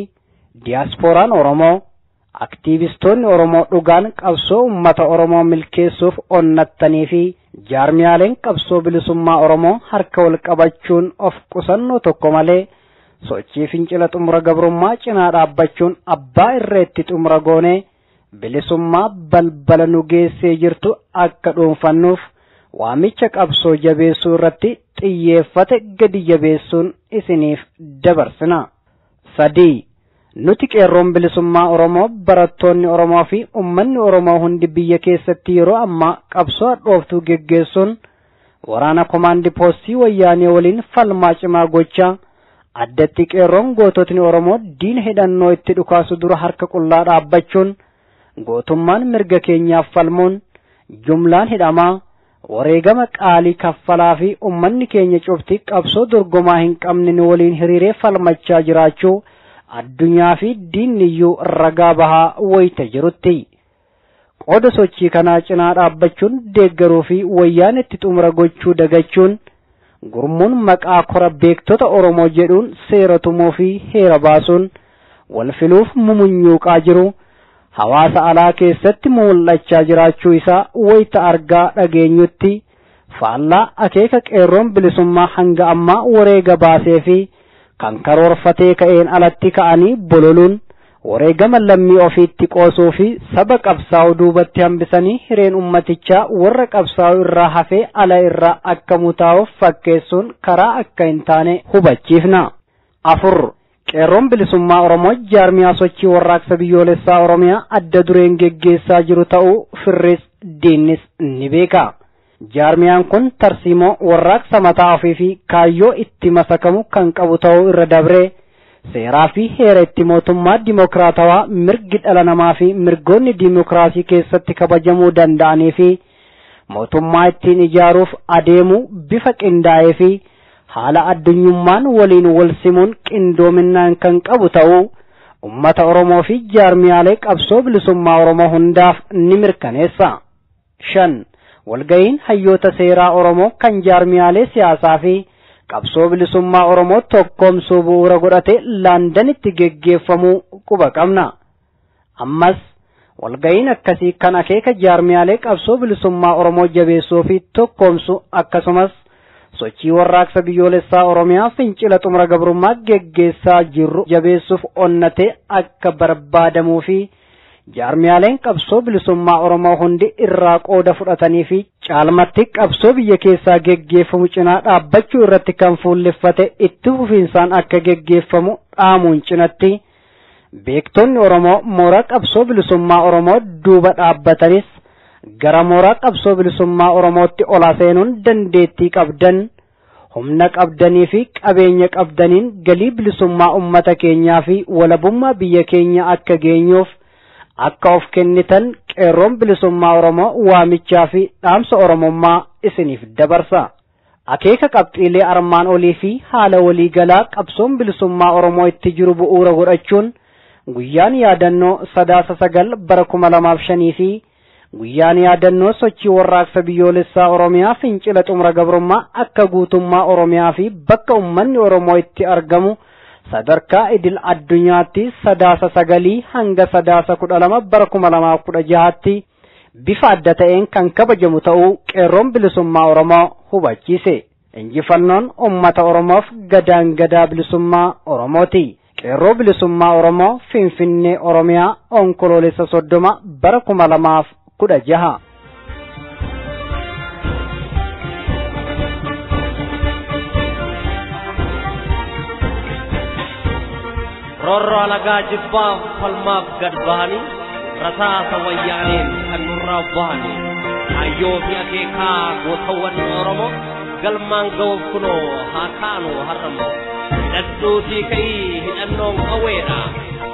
diyaaspooraan Oromoo, aktiivistoonni Oromoo dhugaan qabsoo ummata Oromoo milkeessuuf onnattanii fi jaarmiyaaleen qabsoo bilisummaa Oromoo harka wal qabachuun of qusannoo tokko malee sochii fincila xumura gabrummaa cinaa dhaabbachuun abbaa irreetti xumura goonee bilisummaa balbala nu geessee jirtu akka dhuunfannuuf waamicha qabsoo jabeessuu irratti xiyyeeffate gadi jabeessuun isiniif dabarsina. 3. Nuti qeerroon bilisummaa Oromoo, barattoonni Oromoo fi uummanni Oromoo hundi biyya keessatti yeroo ammaa qabsoo hadhooftuu geggeessuun waraana komaandi poostii wayyaanee waliin falmaa cimaa gochaa addatti qeerroon goototni Oromoo diina hidhannoo itti dhukaasu dura harka qullaa dhaabbachuun gootummaan mirga keenyaaf falmuun jumlaan hidhamaa wareegama qaalii kaffalaa fi uummanni keenya cufti qabsoo dorgomaa hin qabne nu waliin hiriiree falmachaa jiraachuu addunyaa fi diinniyyuu ragaa bahaa wayita jirutti. Qooda sochii kanaa cinaa dhaabbachuun deeggaruu fi wayyaan itti xumura gochuu dagachuun gurmuun maqaa kora beektota Oromoo jedhuun seera tumuu fi heera baasuun wal filuuf mumunyuuqaa jiru hawaasa alaa keessatti mul'achaa jiraachuu isaa wayita argaa dhageenyutti faallaa akeeka qeerroon bilisummaa hanga ammaa wareega baasee fi kan karoorfatee ka'een alatti ka'anii bololuun wareegama lammii ofiitti qoosuu fi saba qabsaa'u duubatti hambisanii hireen ummatichaa warra qabsaa'u irraa hafee ala irraa akka mutaa'uuf fakkeessuun karaa akka hin taane hubachiifna. 4. Qeerroon bilisummaa Oromoo jaarmiyaa sochii warraaqsa biyyoolessaa Oromiyaa adda dureen geggeessaa jiru ta'uu firris diinnis ni beeka. Jaarmiyaan kun tarsiimoo warraaqsa mataa ofii fi kaayyoo itti masakamu kan qabu ta'uu irra dabree seeraa fi heera itti mootummaa dimokiraatawaa mirgi dhala namaa fi mirgoonni dimokiraasii keessatti kabajamuu danda'anii fi mootummaa ittiin ijaaruuf adeemuu bifa qindaa'ee fi haala addunyummaan waliin wal simuun qindoominaan kan qabu ta'uu ummata Oromoo fi jaarmiyaalee qabsoo bilisummaa Oromoo hundaaf ni mirkaneessa. 5. Walga'iin hayyoota seeraa Oromoo kan jaarmiyaalee siyaasaa fi qabsoo bilisummaa Oromoo tokkoomsuu bu'uura godhate Laandanitti geggeeffamuu quba qabna. Ammas walga'iin akkasii kan akeeka jaarmiyaalee qabsoo bilisummaa Oromoo jabeessuu fi tokkoomsuu akkasumas sochii warraaqsa biyyoolessaa Oromiyaa fincila xumura gabrummaa geggeessaa jirru jabeessuuf onnatee akka barbaadamuu fi jaarmiyaaleen qabsoo bilisummaa Oromoo hundi irraa qooda fudhatanii fi caalmatti qabsoo biyya keessaa geggeeffamu cinaa dhaabbachuu irratti kan fuulleffate itti fufiinsaan akka geggeeffamu dhaamuun cinatti beektonni Oromoo mooraa qabsoo bilisummaa Oromoo duuba dhaabbatanis gara mooraa qabsoo bilisummaa Oromootti ol seenuun dandeettii qabdan humna qabdanii fi qabeenya qabdaniin galii bilisummaa ummata keenyaa fi walabummaa biyya keenya akka geenyuuf akka of kennitan qeerroon bilisummaa Oromoo waamichaa fi dhaamsa Oromummaa isiniif dabarsa. Akeeka qabxiilee armaan olii fi haala waliigalaa qabsoon bilisummaa Oromoo itti jiru bu'uura godhachuun guyyaan yaadannoo 9/9 bara 2005 fi Guyyaan yaadannoo sochii warraaqsa biyyoolessaa Oromiyaa fincila xumura gabrummaa akka guutummaa Oromiyaa fi bakka uummanni Oromoo itti argamu sadarkaa idil addunyaatti Sadaasa 9 hanga Sadaasa 12 bara 2016tti bifa adda ta'een kan kabajamu ta'uu qeerroon bilisummaa Oromoo hubachiise. Injifannoon uummata Oromoof gadaan gadaa bilisummaa Oromooti. Qeerroo bilisummaa Oromoo Finfinnee Oromiyaa Onkoloolessa 30 bara 2016. Roorroo alagaa jibbaaf falmaaf gad bahanii rasaasa wayyaaneen kan nurraa bahanii hayyoo fi akeekaa gootawwan Oromoo galmaan ga'uuf kunoo haa kaanu har'ammoo hidhadhuutii ka'ii hidhannoon qawweedha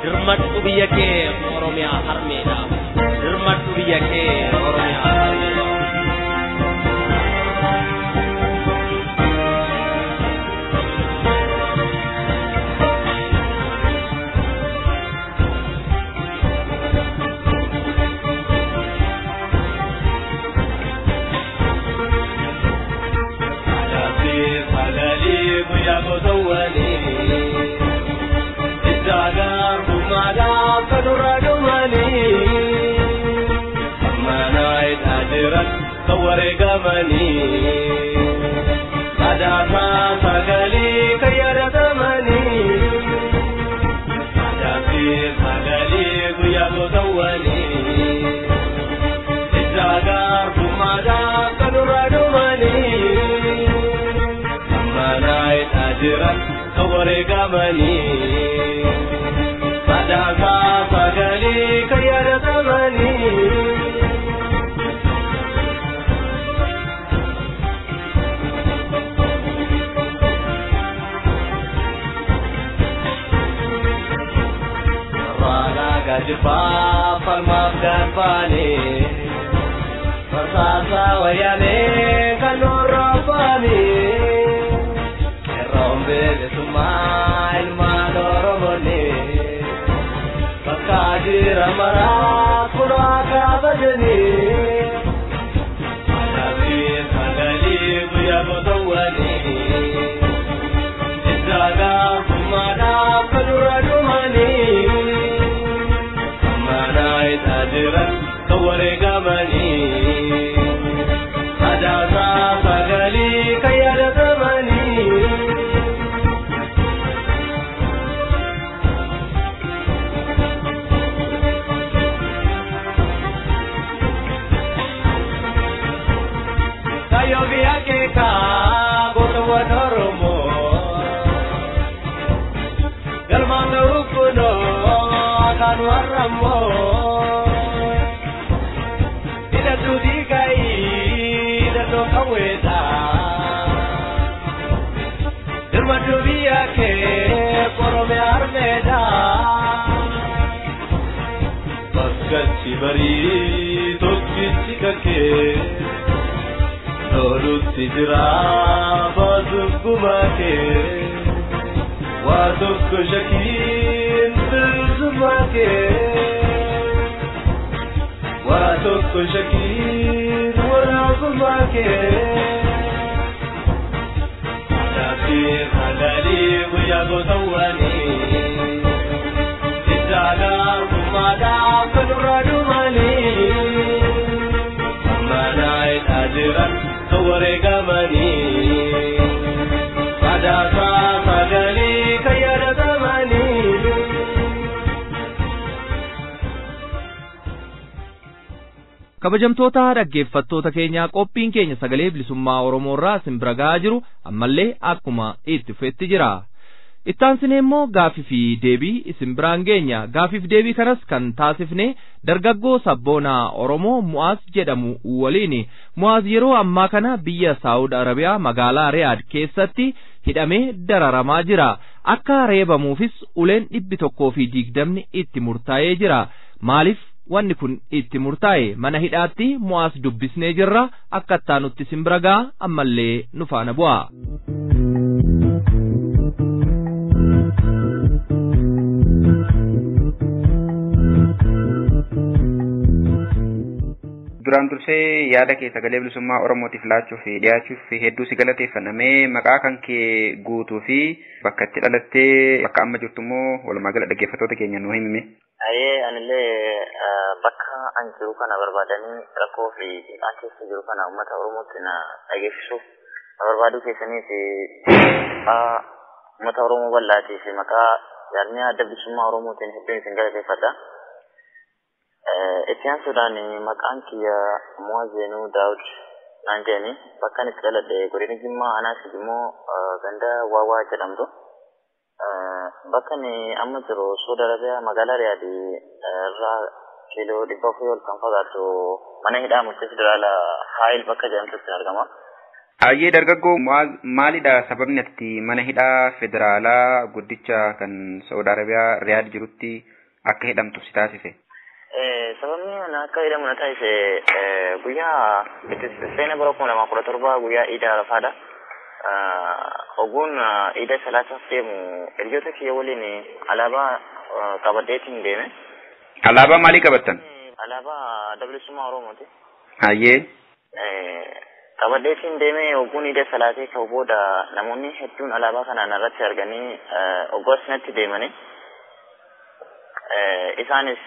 dirmadhu biyya kee Oromiyaa harmeedha dirmadhu biyya kee Oromiyaa harmeedha. Kabajamtoota dhaggeeffattoota keenyaa qophiin keenya sagalee bilisummaa Oromoo irraa isin bira gahaa jiru ammallee akkuma itti fufetti jira. Ittaansinee immoo gaafii fi deebii isin biraan geenya. Gaafii fi deebii kanas kan taasifne dargaggoo sabboonaa Oromoo Mu'aaz jedhamu waliin. Mu'aaz yeroo ammaa kana biyya Saawud Arabiyaa magaalaa Riyaad keessatti hidhamee dararamaa jira. Akka reebamuufis uleen 120 itti murtaa'ee jira. Maaliif wanni kun itti murtaa'e? Mana hidhaatti Mu'aaz dubbisnee jirra. Akka ittaanutti isin bira ga'a ammallee nu faana bu'a. Duraan dursee yaada kee sagalee bilisummaa Oromootiif laachuuf dhiyaachuuf hedduu si galateeffannamee maqaa kan kee guutuu fi bakka itti dhalattee bakka amma jirtu immoo walumaa gala dhaggeeffattoota keenya nuu himime. Ayee anillee bakka an jiru kana barbaadanii rakkoo fi dhiqaa keessa jiru kana uummata Oromootti na dhageessisuuf na barbaaduu keessaniif maqaa uummata Oromoo bal'aatii fi maqaa jaarmiyaa adda bilisummaa Oromootiin hedduun isin galateeffadha. Itti aansuudhaan maqaan kiyya Mu'aaz Zeenuu Daawud naan jedhani bakka ani itti dhaladhe godina Jimmaa Anaas immoo ganda Waawaa jedhamtu. Bakka ani amma jiru Saudi Arabiyaa magaalaa Riyaad irraa kiiloo 400 ol kan fagaattu mana hidhaa murtii federaalaa Haayil bakka jedhamtutti argama. Ayyee dargaggoo Mu'aaz maalidha sababni ati mana hidhaa federaalaa guddicha kan Saudi Arabiyaa Riyaad jirutti akka hidhamtuuf si taasise? Sababni ani akka hidhamu na taasise guyyaa itti seena bara 2017 guyyaa Iida Arafaadha. Oguun Iida salaataaf deemu hiriyoota kiyya waliin alaabaa qabadheetiin deeme. Alaabaa maalii qabattan? Alaabaa adda bilisummaa Oromooti. Ayyee. Qabadheetiin deeme oguun Iida salaatee ka'u booda namoonni hedduun alaabaa kana narratti arganii oguu asinatti deemanii. Isaanis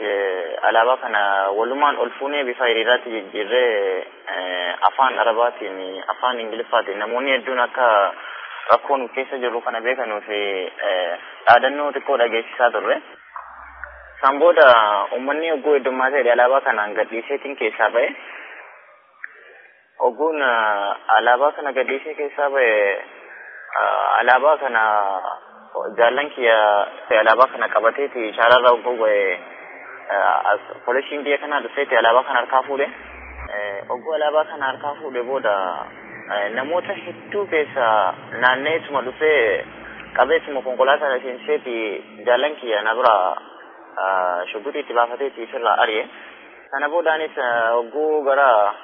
alaabaa kana walumaan ol fuunee bifa hiriiraatti jijjiirree afaan Arabaatiin afaan Ingiliffaatiin namoonni hedduun akka rakkoo nu keessa jirru kana beekanuu fi dhaadannoo xiqqoo dhageessisaa turre. San booda uummanni hogguu heddummaa ta'e alaabaa kanaan gadhiiseetiin keessaa ba'e. Hogguun alaabaa kana gadhiisee keessaa ba'e alaabaa kana jaallan kiyya alaabaa kana qabateeti shaararra hogguu ba'e poolisiin biyya kanaa dhufeeti alaabaa kana harkaa fuudhe. Hogguu alaabaa kana harkaa fuudhe booda namoota hedduu keessa naanneetuma dhufee qabeetuma konkolaataa seenseeti jaallan kiyya na bira shugguxii itti baafateeti ofirraa ari'e. Sana boodaanis hogguu gara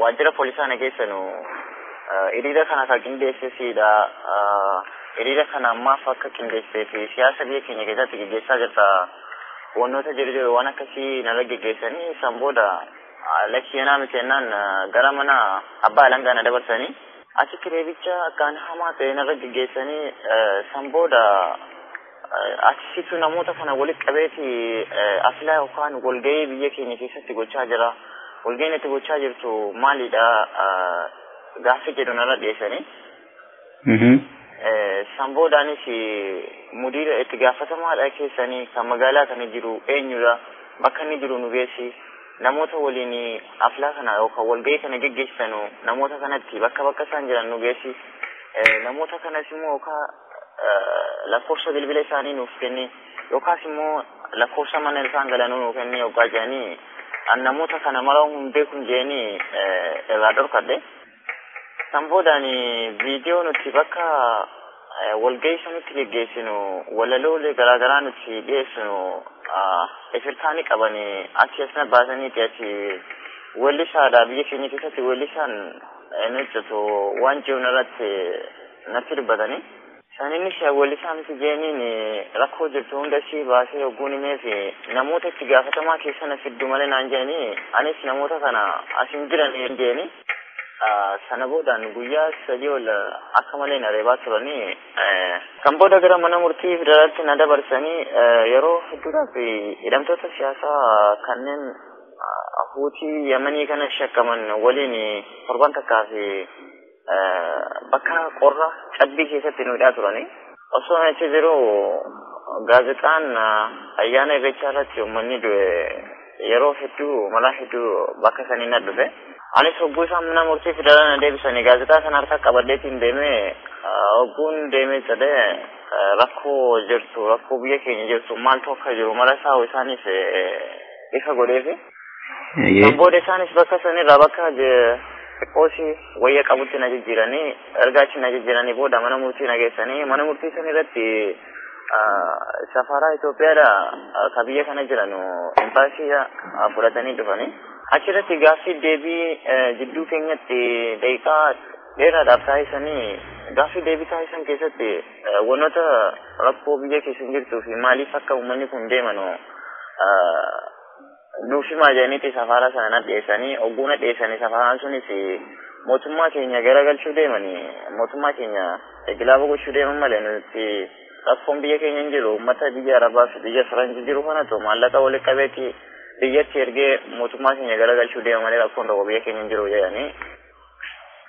waajjira poolisaa na geessanu hiriira kana kan qindeessesiidha. Hiriira kana maaf akka qindeessee fi siyaasa biyya keenya keessatti geggeessaa jirta wantoota jiru jiru waan akkasii narra geggeessanii san booda lakkii anaa miti jennaan gara mana abbaa alangaa na dabarsanii achitti reebicha akkaan hamaa ta'e narra geggeessanii san booda achisitu namoota kana walitti qabeeti afilaa yookaan walgahii biyya keenya keessatti gochaa jira. Walgahiin itti gochaa jirtu maalidha gaaffii jedhu narra dhiyeessanii. San boodaanis mudiira itti gaafatamaadha keessanii kan magaalaa kana jiru eenyudha bakka inni jiru nu geessi namoota waliin aflaa kana yookaan walgahii kana geggeessanu namoota kanatti bakka bakka isaan jiran nu geessi namoota kanas immoo yookaan lakkoofsa bilbila isaanii nuuf kenni yookaas immoo lakkoofsa mana isaan galanuu nuuf kenni yookaan jedhanii an namoota kana mara hin beekun jedhanii irraa dhorkadhe. San boodaan viidiyoo nuti bakka walgahii sanitti geggeessinu walaloolee garaagaraa nuti dhiyeessinu efirkaanii qabanii achi asina baasaniiti achi weellisaadha biyya keenya keessatti weellisaan nu hojjetu waan jiru irratti natti dubbatanii. Saniinis weellisaa miti jeeniin rakkoo jirtu hunda si baasee hogguun himee fi namoota itti gaafatamaa keessa na fiddu malee naan jedhanii anis namoota kana as hin jiran jeeni. Sana boodaan guyyaa 3 ol akka malee na reebaa turanii kan booda gara mana murtii federaalaatti na dabarsanii yeroo hedduudhaaf hidhamtoota siyaasaa kanneen Huutii Yamanii kana shakkaman waliin torban takkaa fi bakka qorra cabbii keessatti nu hidhaa turanii. Osoo achi jiru gaazexaan ayyaana irreechaa irratti uummanni du'e yeroo hedduu malaa hedduu bakka sanii na dhufe. Anis hogguu isaan mana murtii federaalaa na deebisanii gaazexaa sana harka qabadheetiin deemee hogguun deemee jedhee rakkoo jirtu rakkoo biyya keenya jirtu maaltu akka jiru mala isaa isaaniif ifa godheefi. Kan booda isaanis bakka sanirraa bakka xiqqoosi wayya qabutti na jijjiiranii erga achi na jijjiiranii booda mana murtii na geessanii mana murtii sanirratti safaraa Itoophiyaadha ka biyya kana jiran embaasii fudhatanii dhufanii. Achirratti gaaffii deebii jidduu keenyatti daqiiqaa dheeraadhaaf taasisanii gaaffii deebii taasisan keessatti wantoota rakkoo biyya keessa jirtuu fi maaliif akka uummanni kun deemanu Nuuf himaa jedhaniiti safaara sana na dhiyeessanii, ogguu na dhiyeessanii safaaraan sunis mootummaa keenya garagalchuu deemanii, mootummaa keenya gilaaba gochuu deeman malee nuti rakkoon biyya keenya hin jiru. Uummata biyya Arabaa fi biyya Faranjii jiru kanatu maallaqa walitti qabeeti biyyatti ergee mootummaa keenya garagalchuu deeman malee rakkoon tokko biyya keenya hin jiru jedhanii.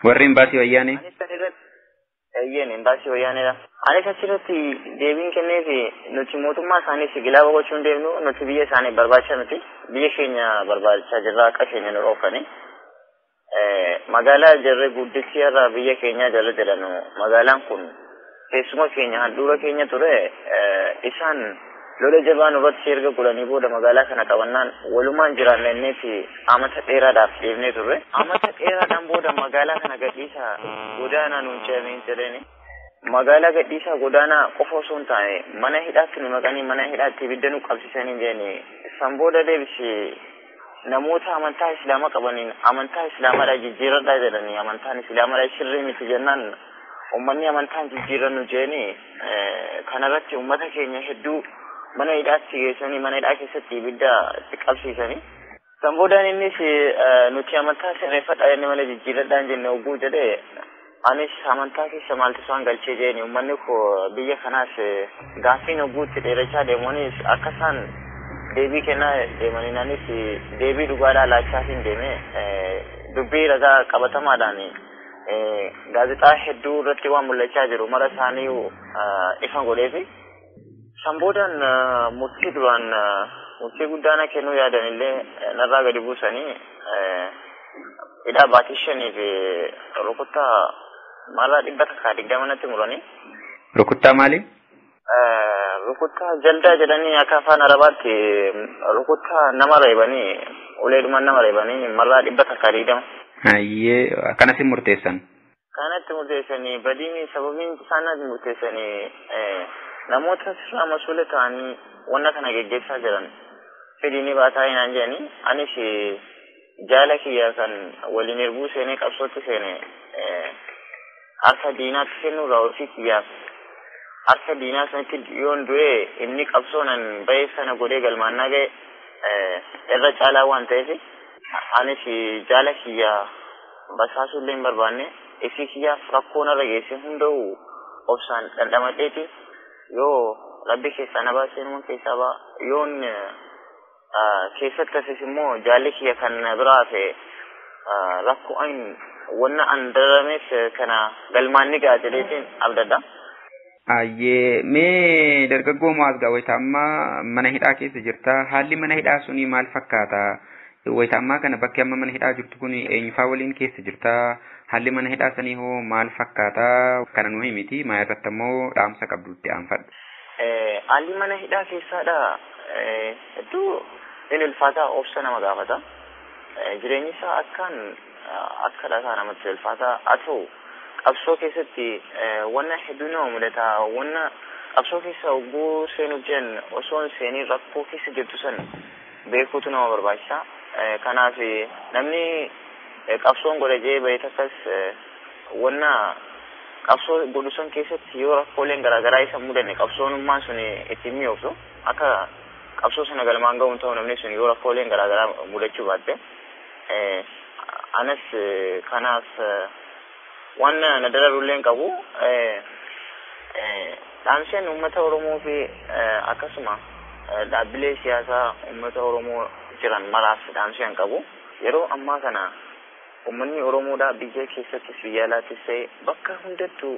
Warri imbaasii wayyaanee? Eeyyeen, imbaasii wayyaaneedha. Anis achirratti deebiin kenneefi nuti mootummaa isaaniif gilaaba gochuu hin deemnu, nuti biyya isaanii barbaacha miti, biyya keenya barbaachaa jirra, akka keenya nu dhoofani. Magaalaa jarri guddichi irraa biyya keenya jala jedhanu, magaalaan kun teessuma keenya, handhuura keenya ture. Isaan lola jabaa nurratti erga godhanii booda magaalaa kana qabannaan walumaan jiraanna inneeti amata dheeraadhaaf deemnee turre. Amata dheeraadhaan booda magaalaa kana gadhiisaa godaanaa nuun ce'ameen jedheeni. Magaalaa gadhiisaa godaanaa qofa osoo hin taane mana hidhaatti nu naqanii mana hidhaatti ibidda nu qabsiisanii jeeni. San booda deebisi namoota amantaa islaamaa qabaniin amantaa islaamaadhaa jijjiiradhaa jedhanii, amantaan islaamaadhaa sirrii miti jennaan uummanni amantaan jijjiirannu jeeni. Kanarratti uummata keenya hedduu mana hidhaatti geessanii mana hidhaa keessatti ibidda itti qabsiisanii. San boodaan innis nuti amantaa sirreeffadhaa jenne malee jijjiiradhaa hin jenne hogguu jedhee, anis amantaa keessa maaltu isaan galchee jeeni, uummanni koo biyya kanaas gaaffiin hogguutti dheerachaa deemuunis akka isaan deebii kennaa deemaniin anis deebii dhugaadhaa laachaatiin deeme, dubbii ragaa qabatamaadhaan gaazexaa hedduu irratti waan mul'achaa jiru mara isaanii ifa godheefi. San boodaan murtii duraan murtii guddaa na kennuu yaadan illee narraa gadi buusanii hidhaa baatii 5 fi rukuttaa marraa 120 natti muranii. Rukuttaa maali? Rukuttaa jaldaa jedhanii akka afaan Arabaatti rukuttaa nama reebanii, uleedhumaan nama reebanii marraa 120. Hayyee, akkanatti murteessan. Kanatti murteessanii badiin sababiin isaan murteessanii namoota sirraa masuula ta'anii wanna kana geggeessaa jiran fedhii ni baataa hinaan jedhanii, anis jaala kiyya kan waliin erbuu seenee qabsootti seene harka diinaatti kennuurraa ofii kiyyaaf harka diinaa sanatti yoon du'e inni qabsoonan ba'ee sana godhee galmaannaa ga'e irra caalaa waan ta'eef, anis jaala kiyya basaasuu illee hin barbaanne, ifii kiyyaaf rakkoo narra geesse hunda'u obsaan dhandhamadheeti yoo rabbi keessaa na baasee numa keessaa ba'a, yoon keessatti hafes immoo jaalli kiyya kan biraa hafe rakkoo an wanna an darameef kana galmaan ni ga'a jedheetiin abdadha. Ayyee, mee dargaggoo Mu'aaz gaa wayita ammaa mana hidhaa keessa jirta. Haalli mana hidhaa sunii maal fakkaata? Wayita ammaa kana bakki amma mana hidhaa jirtu kun eenyufaa waliin keessa jirta? Haalli mana hidhaa sanii hoo maal fakkaata? Kana nu himiti. Maa irratti ammoo dhaamsa qabdutti aanfadha. Haalli mana hidhaa keessaadha. Hedduu inni ulfaataa obsa nama gaafata. Jireenyi isaa akkaan akka dhagaa namatti ulfaataa haa ta'u, qabsoo keessatti wanna hedduu nama mudata. Wanna qabsoo keessa hogguu seenuuf jedhan osoo hin seeniin rakkoo keessa jirtu san beekuutu nama barbaachisa. Kanaaf namni qabsoon godha jee bahee takkas wanna qabsoo godhu san keessatti yoo rakkooleen garaagaraa isa mudanne qabsoonummaan sun ittiin mi'ooftu akka qabsoo sana galmaan ga'uun ta'u namni sun yoo rakkooleen garaagaraa mudachuu baatte. Anas kanaaf waan na dararullee hin qabu. Dhaamseen uummata Oromoo fi akkasuma dhaabbilee siyaasaa uummata Oromoo jiran maraaf dhaamseen qabu. Yeroo ammaa kana uummanni Oromoodhaa biyya keessattis biyya alaattis ta'e bakka hundattuu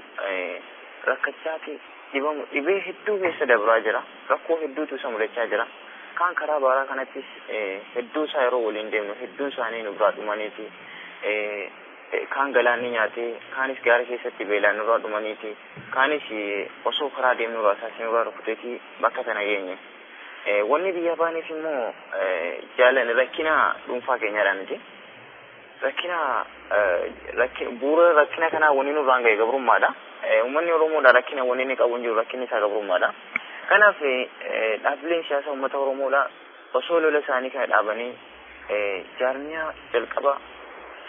rakkachaa fi dhibamu dhibee hedduu keessa dabraa jira. Rakkoo hedduutu isa mudachaa jira. Kaan karaa baaraa kanattis hedduu isaa yeroo waliin deemnu hedduun isaanii nu biraa dhumaniiti. Kaan galaanni nyaatee, kaanis gaara keessatti beelaan nurraa dhumaniiti. Kaanis osoo karaa deemnu rasaasni nurraa rukuteeti bakka kana geenye. Wanni biyya baaneef immoo jaalan rakkina dhuunfaa keenyaadha miti. Rakkina bu'uura rakkina kanaa wanni nurraan ga'e gabrummaadha. Uummanni Oromoodha rakkina wanni inni qabu hin jiru, rakkinni isaa gabrummaadha. Kanaaf dhaabbileen siyaasaa uummata Oromoodha osoo lola isaanii kana dhaabanii jaarmiyaa jalqaba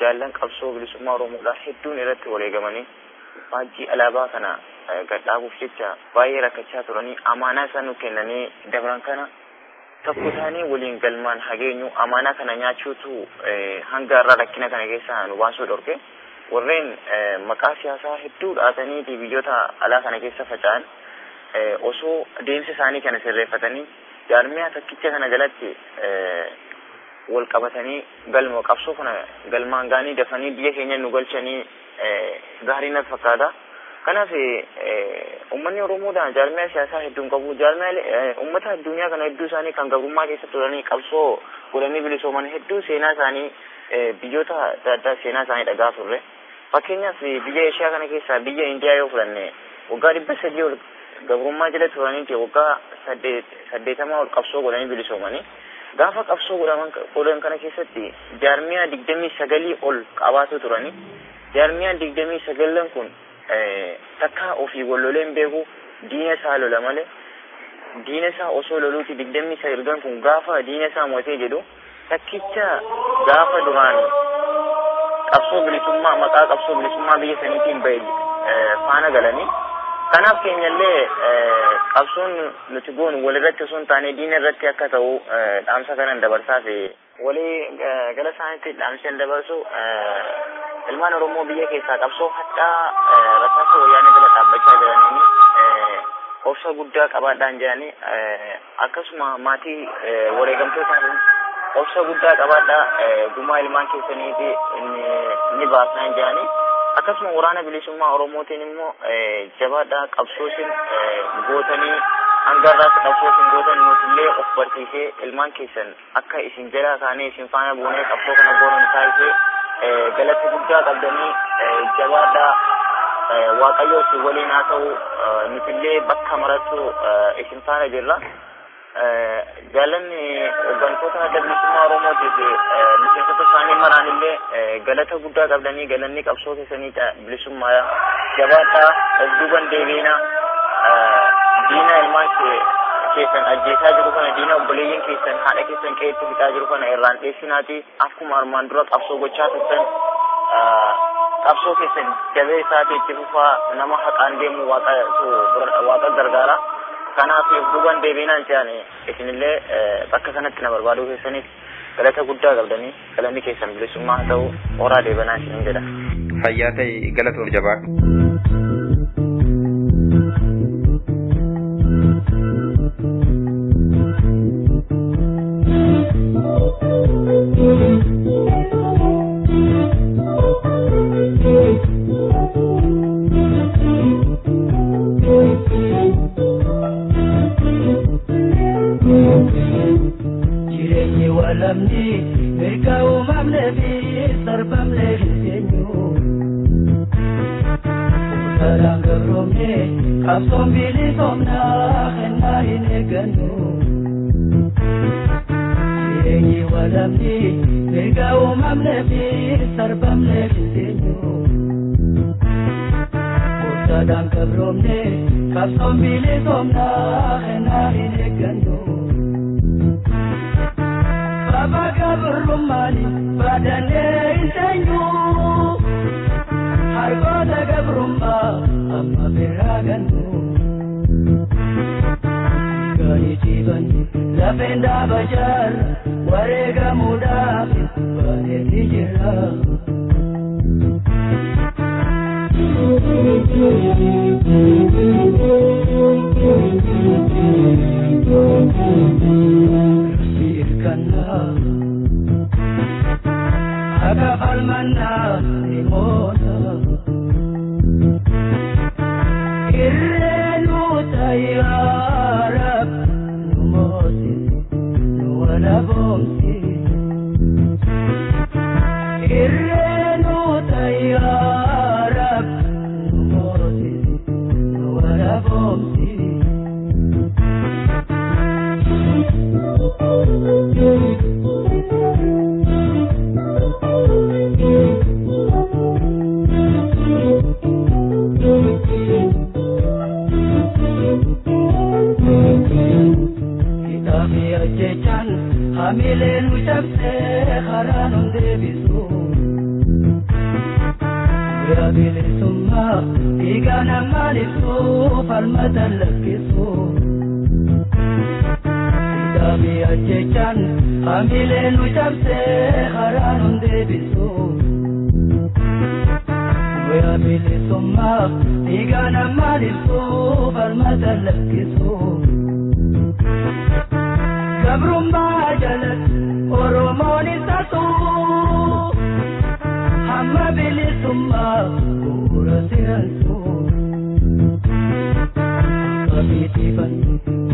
jaallan qabsoo bilisummaa Oromoodha hedduun irratti wareegamanii faajjii alaabaa kana gad dhaabuuf jecha baay'ee rakkachaa turanii amaanaa isaan nu kennanii dabran kana Tokko taanee waliin galmaan hageenyu amaanaa kana nyaachuutu hanga irraa rakkina kana keessaa nu baasuu dhorke. Warreen maqaa siyaasaa hedduu dhaatanii biyyoota alaa kana keessa faca'an osoo deemsa isaanii kana sirreeffatanii jaarmiyaa tokkicha kana jalatti wal qabatanii galma qabsoo kana galmaan gaanii dafanii biyya keenya nu galchanii gaarii natti fakkaata. Kanaaf uummanni Oromoodhaan jaarmiyaa siyaasaa hedduu hin qabu. Jaarmiyaa uummata addunyaa kana hedduu isaanii kan gabrummaa keessa turanii qabsoo godhanii bilisooman hedduu seenaa isaanii biyyoota adda addaa seenaa isaanii dhagaa turre. Fakkeenyaaf biyya Eeshiyaa kana keessaa biyya Indiyaa yoo fudhanne waggaa 300 ol gabrummaa jala turaniiti waggaa 80 ol qabsoo godhanii bilisoomanii. Gaafa qabsoo godhan kana keessatti jaarmiyaa 29 ol qabaatu turani. Jaarmiyaa 29 kun takka ofii wal lolee hin beeku diina isaa lola malee diina isaa osoo loluuti 29 kun gaafa diina isaa mo'atee jedhu takkicha gaafa duraan qabsoo bilisummaa maqaa qabsoo bilisummaa biyya saniitiin bahe faana galanii. Kanaaf keenyallee qabsoon nuti goonu walirratti osoo hin taane diina irratti akka ta'u dhaamsa kanan dabarsaa fi walii gala isaaniitti dhaamsa dabarsu ilmaan Oromoo biyya keessaa qabsoo hadhaa rasaasa wayyaanee jala dhaabbachaa jiraniin obsa guddaa qabaadhaan jiranii akkasuma maatii wareegamtoota obsa guddaa qabaadhaa gumaa ilmaan keessaniiti ni baasnaan jiranii. Akkasuma waraana bilisummaa Oromootiin immoo jabaadhaa qabsoo isin gootanii hanga irraas qabsoo isin gootan nutillee of barsiisee ilmaan keessan akka isin jalaa kaanee isin faana buunee qabsoo kana goonan taasisee galata guddaa qabdanii jabaadhaa Waaqayyo isin waliin haa ta'u nutillee bakka marattu isin faana jirra. Jaalanni hooggantoota adda bilisummaa Oromootiif miseensota isaanii maraan illee galata guddaa qabdanii galanni qabsoo keessanii bilisummaa jabaadhaa of duuban deebiinaa diina ilmaan keessan ajjeesaa jiru kana diina obboleeyyiin keessan haadha keessan qe'eetti fixaa jiru kana irraan dheessinaati akkuma armaan dura qabsoo gochaa turtan qabsoo keessan jabeessaati itti fufaa nama haqaan deemu waaqa gargaara. Kanaaf duuban deebiinaan jedhan isinillee bakka kanatti na barbaaduu keessaniif galata guddaa qabdanii galanni keessan bilisummaa haa ta'u horaa deebanaa isinin jedha. Fayyaa ta'e galatoom jabaadhu. Jireenyi walamni mirga uumamnee fi sarbamnee hin teenyu. Salaan gabroomne qabsoon bilisoomnaa kennaa hin eeggannu. Jireenyi walamni mirga uumamnee fi sarbamnee hin teenyu. Salaan gabroomne qabsoon bilisoomnaa kennaa hin eeggannu. Baba gabrummaani baadannee hin teenyu. Harkoota gabrummaa amma birraa gannu. Gaarii jibanni lafeen dhaaba jaarra wareegamuudhaaf baaneeti jira. Irkannaa akka falmannaa himoota irree nu tayyaarab nu moosisi nu walaboomsi irree nu tayyaarab nu moosisi nu walaboomsi. Kitaabi ajjechaan hamilee nu cabsee karaa nu deebisu. Guyyaa bilisummaa dhiigaa namaan ibsu falmatan lakkisu. Hidhaa fi ajjechaan hamilee nu cabsee karaa nun deebisu. Guyyaa bilisummaaf dhiiga namaan ibsu falmata lakkisu. Gabrummaa jalatti Oromoon isa tuu hamma bilisummaa bu'uura seensu. Abiitifan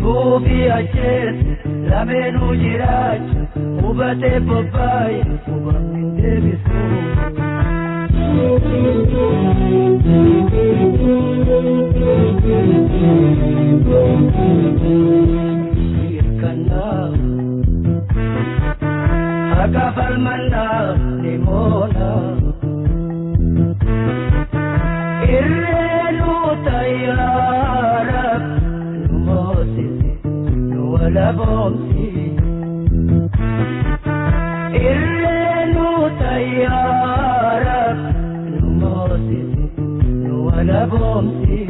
tuufi ajjeese lameenuu jiraacha hubatee bobbaaye hubamni deebisu. Hirkannaa haqa falmannaa ni moona. Irreenuu tayyaara nu moosisi nu walaboomsi. Irreenuu tayyaara nu moosisi nu walaboomsi.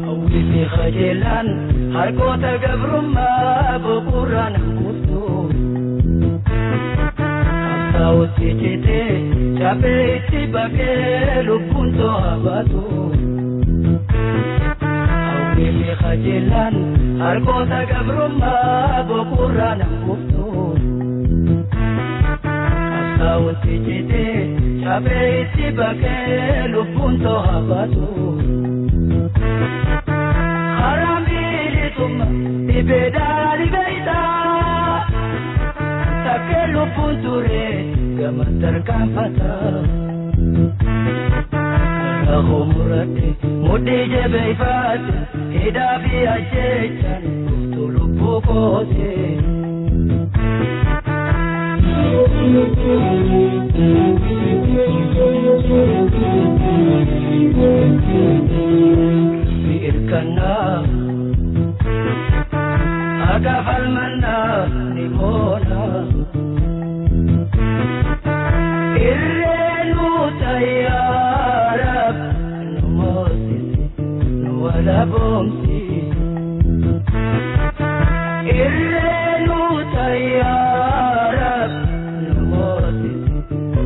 Hawwisi qajeelaan harkoota gabrummaa boqorraan kuustu. Qabsaa'utti citee chaappee itti baqee lubbuun to'a baatu. Hawwisi qajeelaan harkoota gabrummaa boqorraan kuustu. Qabsaa'utti citee chaappee itti baqee lubbuun to'a baatu. Harambilisumma dhibeedhaa dhibeeytaa takkee lubbuun ture gama tarkaanfata. Karaa muradhe mudhii jabeeffaate hidhaa fi ajjeechaan dhuftu lubbuu koote. Hirkannaa haqa falmannaa ni moona. Irreenuu tayyaara nu moosisi nu walaboomsi. Irreenuu tayyaara nu moosisi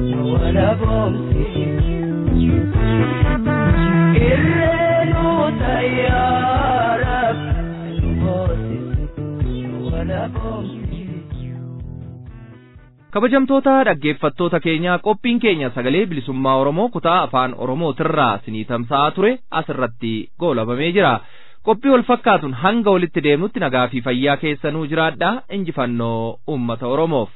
nu walaboomsi. Irreenuu tayyaara nu moosisi nu walaboomsi. Kabajamtoota dhaggeeffattoota keenyaa qophiin keenya sagalee bilisummaa Oromoo kutaa afaan Oromootirraa sinii tamsa'aa ture asirratti goolabamee jira. Qophii wal fakkaatuun hanga walitti deemnutti nagaa fi fayyaa keessanuu jiraadhaa injifannoo uummata Oromoof.